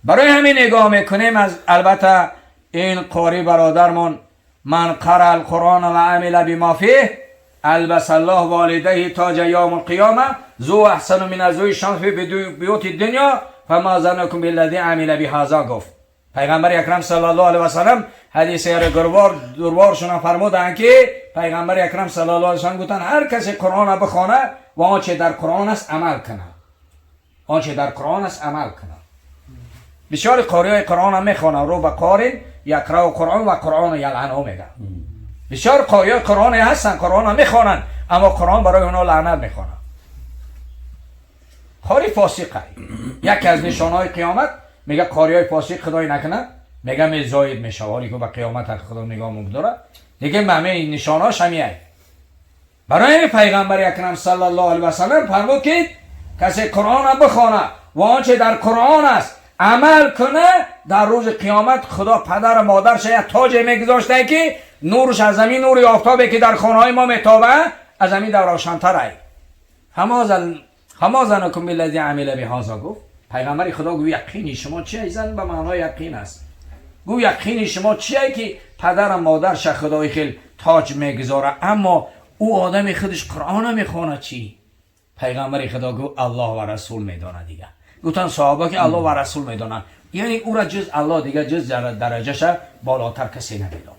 برای همین نگاه میکنیم از البته این قاری برادرمون من قرأ القرآن و عمل بما فیه البس الله والديه تاج یوم القیامه ذو احسن من ضوء الشمس في بیوت الدنیا فما ظنکم بالذی عمل بهذا گفت. پیغمبر اکرم صلی الله علیه و سلم حدیث گروارشون فرمودند که پیغمبر اکرم صلی الله علیه و سلم گفتند هر کسی قرآن بخونه و آنچه در قرآن است عمل کنه، آنچه در قرآن است عمل کنه. بسیار قاری های قرآن هم میخوانن، رو به قاری یقرأ قرآن و قرآن یلعنه میگن. بسیار قاری های قرآن هستن قرآن هم میخوانن، اما قرآن برای اونا لعنت میخوانن. قاری فاسقه، یکی از نشانهای قیامت. میگه قاری های فاسق خدای نکنه میگه می زاید میشه، حالی که به قیامت خدا نگاه داره دیگه. همه نشانهاش همیه. برای پیغمبر اکرم صلی الله علیه و سلم فرمود که کسی قرآن بخوانه و آنچه در قرآن است عمل کنه، در روز قیامت خدا پدر و مادرش یک تاج میگذاشته که نورش از زمین نور آفتابی که در خانه های ما میتابه از زمین در روشن‌تر. فما ظنکم بالذی عمل بهذا گفت پیغمبر خدا. گفت یقینی شما چیه؟ ظن به معنای یقین است. گفت یقینی شما چیه که پدر و مادرش خدای خیلی تاج میگذاره، اما او آدم خودش قرآن میخوانه چی؟ پیغمبر خدا گفت الله و رسول میدانه دیگه. گفتن صحابه که الله و رسول میدانن، یعنی او را جز الله دیگه جز درجهش بالاتر کسی نمیدانه.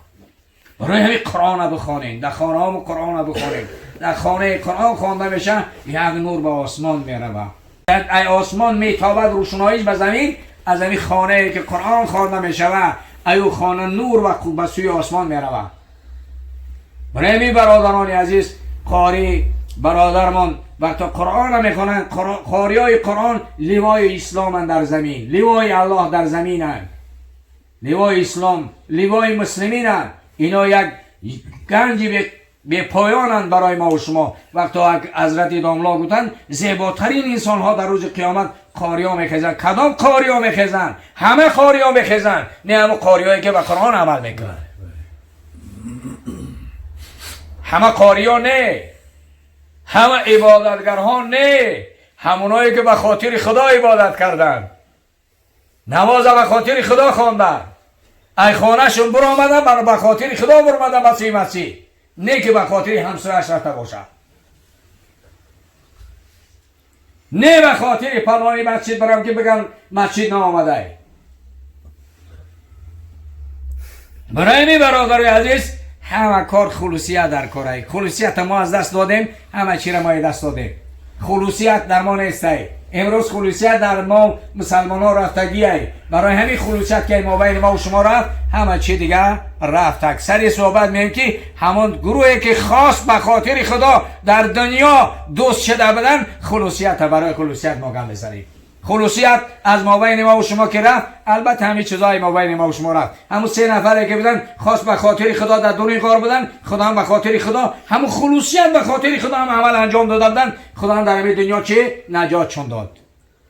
برای همین قرآن بخوانین، در خانه هم قرآن بخوانین. در خانه قرآن خوانده میشه یک نور به آسمان میروه، ای آسمان میتابد روشناییش به زمین. از همین خانه که قرآن خوانده میشوه ای خانه نور و به سوی آسمان میروه. برای همین برادران عزیز، قاری برادرمان وقتی قرآن میخوانند، قاری های قرآن لوای اسلام در زمین، لوای الله در زمینند، لوای اسلام، لوای مسلمینند. اینا یک گنج به پایانند برای ما و شما. وقتی حضرت داملا گفتند زیباترین انسان ها در روز قیامت قاری ها میخیزند. کدام قاری ها میخیزند؟ همه قاری ها میخیزند، نه همه قاری هایی که به قرآن عمل میکنند. همه قاری ها نه، همه عبادتگرها نه، همونایی که به خاطر خدا عبادت کردن، نماز به خاطر خدا خواندن، ای خانهشون برآمدن به خاطر خدا برآمدن به سوی مسجد، نه که به خاطر همسایه‌اش رفته باشه، نه به خاطر فلانی مسجد برم که بگن مسجد نآمده. برای می برادر عزیز همه کار خلوصیت در کاره. خلوصیت ما از دست دادیم، همه چی را ما دست دادیم. خلوصیت در ما نیست. امروز خلوصیت در ما مسلمان ها رفتگیه. برای همین خلوصیت که ما بین ما و شما رفت، همه چی دیگه رفت. اکثری صحبت میگیم که همون گروهی که خاص به خاطر خدا در دنیا دوست شده بودن، خلوصیت برای خلوصیت ما گم بزنیم. خلوصیت از ما بین ما و شما که رفت، البته همه چیزای ما بین ما و شما رفت. همون سه نفره که بودن خاص به خاطر خدا در دنیا غار بودن، خدا هم به خاطر خدا همون خلوصیت به خاطر خدا هم عمل انجام داده بودن، خدا هم در همین دنیا چه نجات چون داد.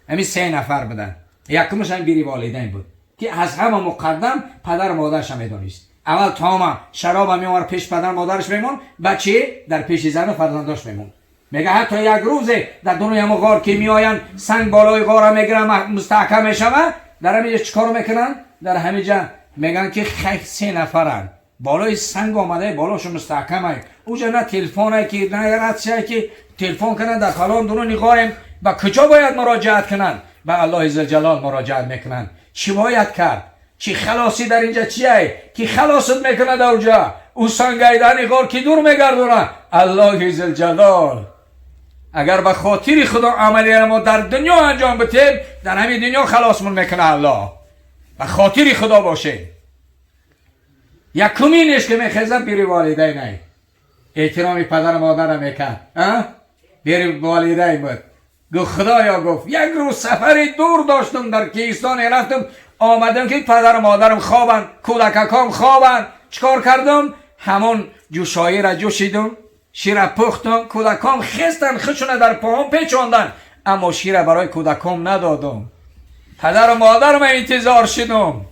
همین سه نفر بودن. یکمش هم بیری والدین بود که از همه مقدم پدر مادرش هم میدونست. اول تاما شراب هم میآورد پیش پدر مادرش میمون، بچه در پیش زن و فرزنداش میمون. میگه حتی یک روزه در دنیا همون غار که میآیند سنگ بالای غار میگیرن مستحکم میشوه، در همینجا چیکار میکنن؟ در همینجا میگن که خیلی سه نفرن بالای سنگ آمده، بالاشون مستحکمه، اوجا نه تلفن که نه رد که تلفن کنن در فلان درون غاریم، به کجا باید مراجعت کنن؟ به الله عزالجلال مراجعت میکنن. چی باید کرد؟ چی خلاصی در اینجا چیه؟ کی خلاصت میکنه در اونجا؟ او سنگای در غار کی دور میگردونه؟ الله عزالجلال. اگر به خاطر خدا عملی ما در دنیا انجام بدیم، در همین دنیا خلاصمون میکنه الله. به خاطر خدا باشه. یکمینش که میخیزه بیر والدین، احترام پدر مادر میکرد، بیر والدین بود. گفت خدایا، گفت یک روز سفری دور داشتم در کیستان رفتم، آمدم که پدر مادرم خوابن، کودککام خوابن. چیکار کردم؟ همون جوشایی را جوشیدم، شیر پختم، کودکام خستن خودشون در پاهم پیچاندن، اما شیر برای کودکام ندادم. پدر و مادرم انتظار شدم،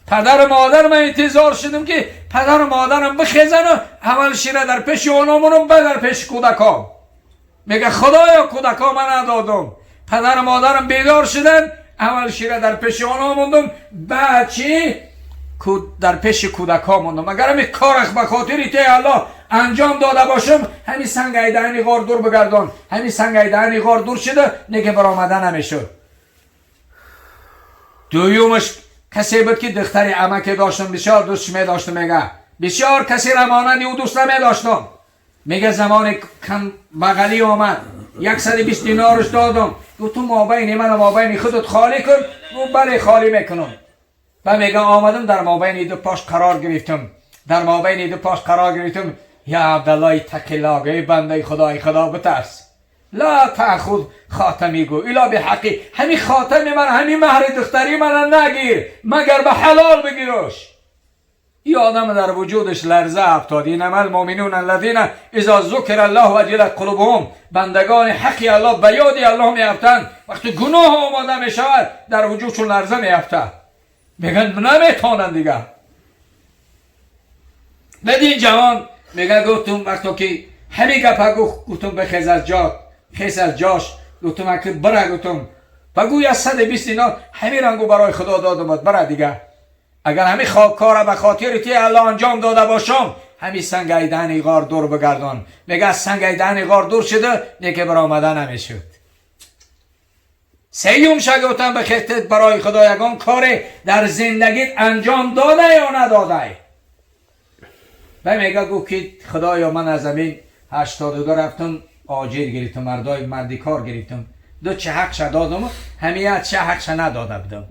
پدر و مادرم انتظار شدم که پدر و مادرم بخیزن و اول شیر در پیش اونامونم بعد در پیش کودکام. میگه خدایا کودکام من ندادم، پدر و مادرم بیدار شدن، Аввал шира дар пеши онҳо мондум, баъд чӣ дар пеши кӯдакҳо мондум. Агар ҳамин корах ба хотири те Аллоҳ анҷом дода бошам, ҳамин санг ай даҳани ғор дур бигардон. Ҳамин санг ай даҳани ғор дур шуда, неке баромада намешуд. Дуюмаш касе буд, ки духтари амаке доштам, бисёр дӯстш медоштам. Мега, бисёр касеро монанди ӯ дӯст намедоштам. Мега, замоне камбағалӣ омад, 120 динорш додам. Гуфтум, мобайни ману мобайни худат холӣ кун. Гуфт, бале, холӣ мекунам. Ва мега, омадам, дар мобайни ду пош қарор гирифтам, дар мобайни ду пош қарор гирифтам. Я Абдалло, иттақиллоҳ, эй бандаи Худои, Худо битарс. لا تأخذ خاتمي, гу, إلا بحقه. Ҳамин хотами ман, ҳамин маҳри духтари мана нагир, магар ба ҳалол бигирӯш. Ин одам дар вуҷудаш ларза афтод. إنما المؤمنون الذين إذا ذكر الله وجلت قلوبهم. Бандагони ҳаққи Аллоҳ ба ёди Аллоҳ меафтанд. Вақти гуноҳ омода мешавад, дар вуҷудшон ларза меафтад. Мегӯянд, наметавонанд дигар. Баъд ин ҷавон мега, гуфтум, вақто ки ҳамин гапа гуфт, гуфтум, бихез аз ҷо. Хез аз ҷош. Гуфтум, аки бира. Гуфтум, ба гӯ, 120 динор ҳамин рангу барои Худо додамад, бира дигар. Агар ҳамин кора ба хотири ти Аллоҳ анҷом дода бошам, ҳамин санг ай даҳани ғор дур бигардон. Мега, аз санг ай даҳани ғор дур шуда, неке баромада намешуд. Сеюм ша гуфтам, бихетед, барои Худо ягон коре дар зиндагит анҷом дода ё надодай? Ва мега, гуфт, ки Худоё, ман аз ҳамин 82 рафтам, оҷир гирифтам, мардои марди кор гирифтам, ду чӣ ҳақша додам, ҳамият ча ҳақша надода будам,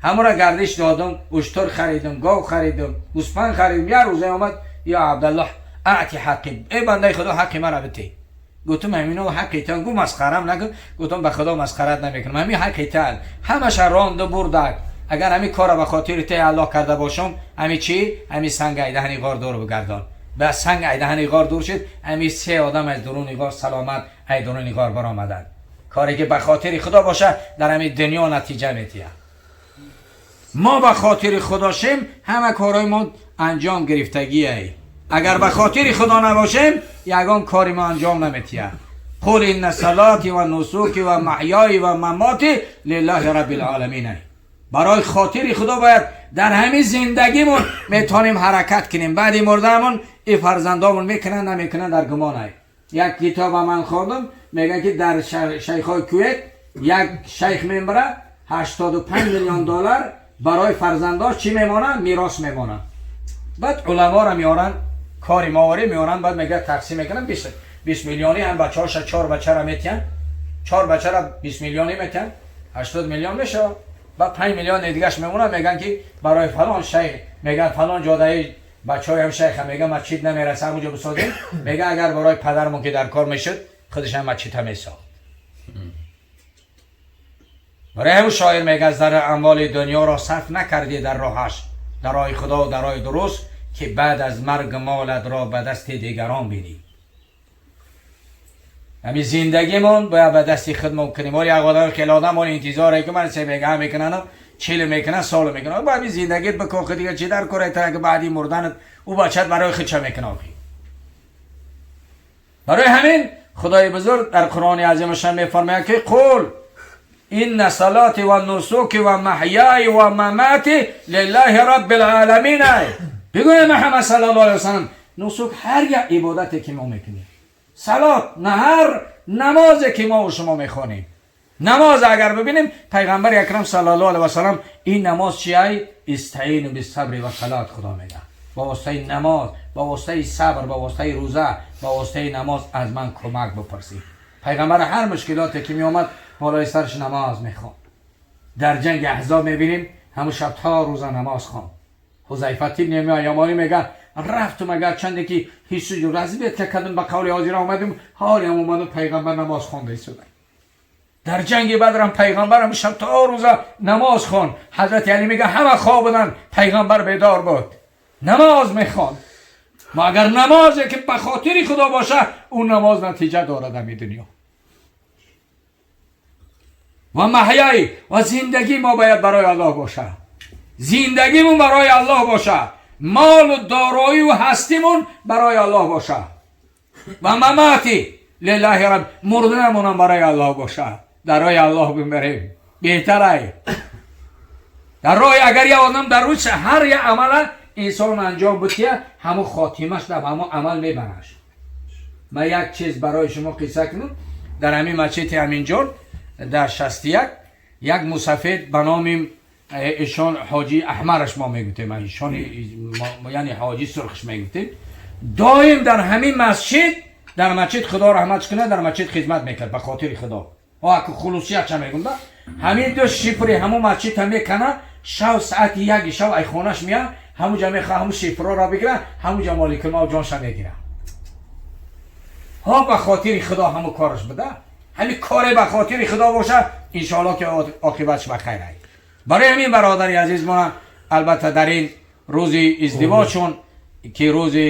ҳамура гардиш додам, уштур харидам, гов харидам, гӯспанд харидам. Як рӯзе омад: я Абдаллоҳ, أعط حقي, эй бандаи Худо, ҳаққи мара бите. Гуфтум, ҳамино ҳаққи тан. Гу, масхарам накун. Гуфтум, ба Худо масхарат намекунам, ҳамин ҳаққи тан. Ҳамаша ронду бурдак. Агар ҳамин кора ба хотири те Аллоҳ карда бошам, ҳами чӣ, ҳамин санг ай даҳани ғор дур бигардон. Ба санг ай даҳани ғор дур шуд. Ҳамин се одам аз дуруни ғор саломат ай дуруни ғор баромаданд. Коре ки ба хотири Худо боша, дар ҳамин дунё натиҷа метиҳад. Мо ба хотири Худо шем, ҳама корҳои мо анҷом гирифтагиай. Агар ба хотири Худо набошем, ягон кори мо анҷом наметиҳад. قل إن صلاتي ونسكي ومحياي ومماتي لله رب العالمين. Барои хотири Худо бояд дар ҳамин зиндагимон метавонем ҳаракат кунем. Баъди мурдаамон и фарзандомон мекунанд, намекунанд, дар гумонай. Як китоба ман хондам, мегӯяд, ки дар шайхҳои Кувет як шайх мембара, 85 миллион доллар барои фарзандош чӣ мемонад? Мерос мемонад. Баъд уламоро меоранд, кори моворӣ меоранд. Баъд мегӯяд, тақсим мекунанд, 20 миллионӣ ҳам бачаҳоша, чор бачара метиҳанд, чор бачара 20 миллионӣ метиҳанд, 80 миллион мешавад. Баъд 5 миллиони дигаш мемонад. Мегӯянд, ки барои фалон шайх, мегӯянд, фалон ҷодаи бачаҳоям шайха, мегӯянд, масҷид намераса, ҳамунҷо бисозем. Мега, агар барои падармон ки дар кор мешуд, худашам масҷида месохт. Барои ҳамун шоир мега, зар амволи дунёро сарф накардӣ дар роҳаш, дар роҳи Худо, дар роҳи дуруст, ки баъд аз марг молат ро ба дасти дигарон бинӣ. Ҳамин зиндагимон бояд ба дасти худмон кунем. Оли як одам, хеле одам он интизоре, ки ман се бега мекунанам, чил мекунан, сол мекунан. Ба ҳамин зиндагит бикохи, дига чӣ дар кора тара, ки баъди мурданат ӯ бачат барои худ ча мекуна охи? Барои ҳамин Худои бузург дар Қуръони азимашон мефармояд, ки قل إن صلاتي ونسكي ومحياي ومماتي لله رب العالمين. Бигӯя, Муҳаммад صلى الله عليه وسلم. نسک ҳар як ибодате ки мо мекунем, салот на, ҳар намозе ки мо шумо мехонем. Намоз агар бибинем, пайғамбари акрам صلى الله عليه وسلم, ин намоз чиай? استعینوا بالصبر والصلاة. Худо мега, ба воситаи намоз, ба воситаи сабр, ба воситаи рӯза, ба воситаи намоз аз ман кӯмак бипурсед. Пайғамбар ҳар мушкилоте ки меомад, болои сарш намоз мехонд. Дар ҷанги Аҳзоб мебинем, ҳамун шаб то рӯза намоз хонд. Ҳузайфа ибни Ямонӣ мега, рафтум, агар чанде ки ҳису разведка кардам, ба қавли ҳозира омадем, ҳолиам омадам, пайғамбар намоз хонда истода. Дар ҷанги Бадрам пайғамбарам шаб то рӯза намоз хонд. Ҳазрати Али мега, ҳама хоб буданд, пайғамбар бедор буд, намоз мехонд. Мо агар намозе ки ба хотири Худо боша, ӯ намоз натиҷа дорад ҳами дунё. Ва маҳяй ва зиндагӣ мо бояд барои Аллоҳ боша, зиндагимон барои Аллоҳ боша, молу дороию ҳастимон барои Аллоҳ боша. ومماتي لله رب, мурданамонам барои Аллоҳ боша, дар роҳи Аллоҳ бимирем. Беҳтарай дар роҳи, агар як одам дар рӯз ҳар як амала инсон анҷом бутия, ҳамун хотимаш дар ҳамон амал мебараш. Ман як чиз барои шумо қисса кунам. Дар ҳамин масҷиди Аминҷон дар 61 як мусафед ба номи ишон Ҳоҷи Аҳмараш мо мегуфтем, ишон яъне Ҳоҷи Сурхш мегуфтем. Доим дар ҳамин масҷид, дар масҷид, Худо раҳматш кунад, дар масҷид хизмат мекард ба хотири Худо. Аку хулусиятша мегум да, ҳамин ду шифри ҳамун масҷидта мекана. Шав саати 1-и шав ай хонаш мея, ҳамуҷа мехоҳ ҳамун шифрҳоро бигира, ҳамуҷа моликулмавт ҷонша мегира. Ҳо, ба хотири Худо ҳамун кораш буда. Ҳамин коре ба хотири Худо боша, иншоалло ки оқибатш ба хайр ай. Барои ҳамин, бародари азиз, мо албатта дар ин рӯзи издивоҷшон, ки рӯзи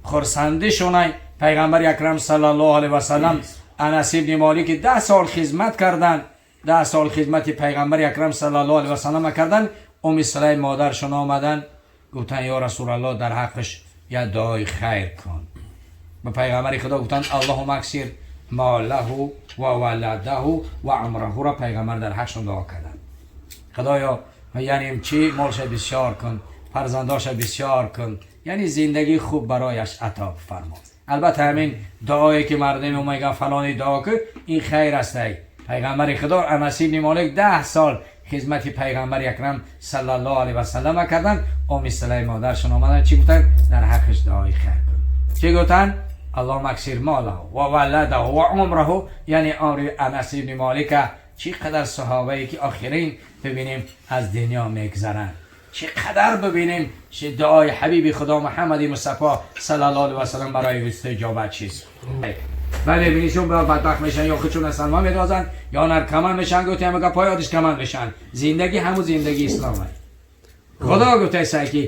хурсандишонай, Пайғамбари Акрам саллаллоҳу алайҳи васаллам, Анас ибни Молик 10 сол хизмат карданд, 10 сол хизмати Пайғамбари Акрам саллаллоҳу алайҳи васаллам карданд. Уми Сулайм модаршон омаданд, гуфтанд: «Ё Расулаллоҳ, дар ҳаққаш як дуои хайр кун». Ба Пайғамбари Худо гуфтанд: «Аллоҳума аксир молаҳу ва валадаҳу ва умраҳура». Пайғамбар дар ҳақшон дуо карданд: «Худоё, яъне чӣ, молша бисёр кун, фарзандоша бисёр кун, яъне зиндагии хуб барояш ато фармо». Албатта, ҳамин дуое ки мардум мегӯянд, фалони дуо кун, ин хайр астай. Пайғамбари Худо, Анас ибни Молик 10 сол хизмати Пайғамбари Акрам саллаллоҳу алайҳи васаллам карданд. Уми Сулайм модаршон омаданд, чӣ гуфтанд? «Дар ҳаққаш дуои хайр кун». Чӣ гуфтанд? «Аллоҳума аксир молаҳу ва валадаҳу ва умраҳу», яъне умри Анас ибни Молика. Чӣ қадар саҳобае ки охирин бибинем аз дунё мегзаранд, чӣ қадар бибинем дуои ҳабиби Худо Муҳаммади Мустафо саллаллоҳу алайҳи васаллам барои истиҷобат чиз. Ва мебинишон бадбахт мешан, ё худшон салма медозанд, ё наркоман мешан, гуфтем гапҳои одиш каман мешан. Зиндагӣ ҳамун зиндагии ислом аст. Худо гуфтааст ки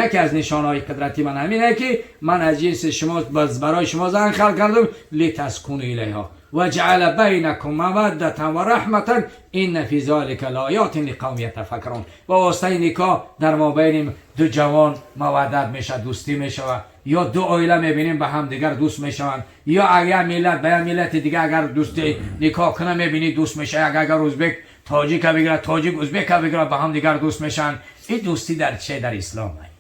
яке аз нишонҳои қудрати ман ҳамине ки ман аз ҷинси шумо барои шумо зан халқ кардам. لتسكنوا إليها وجعل بينكم مودة ورحمة إن في ذلك لآيات لقوم يتفكرون. با واسطه نکاح در مابین دو جوان مودت میشه، دوستی میشه، یا دو عائله میبینیم به هم دیگر دوست میشوند، یا اگر ملت به یک ملت دیگه اگر دوستی نکاح کنه، میبینی دوست میشه. اگر ازبک تاجیک بگیره، تاجیک ازبک بگیره، به هم دیگر دوست میشن. این دوستی در چه؟ در اسلام است.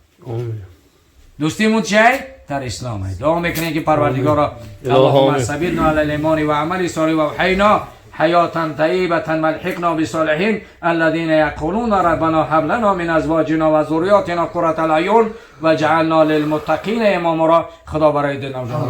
دوستیمون چه؟ در اسلام است. دعا میکنیم که پروردگارا، اللهم ثبتنا على الايمان وعمل الصالح واحينا حياة طيبة والحقنا بالصالحين الذين يقولون ربنا هب لنا من ازواجنا وذرياتنا قرة الاعين واجعلنا للمتقين اماما. خدا برای دو نوجوان.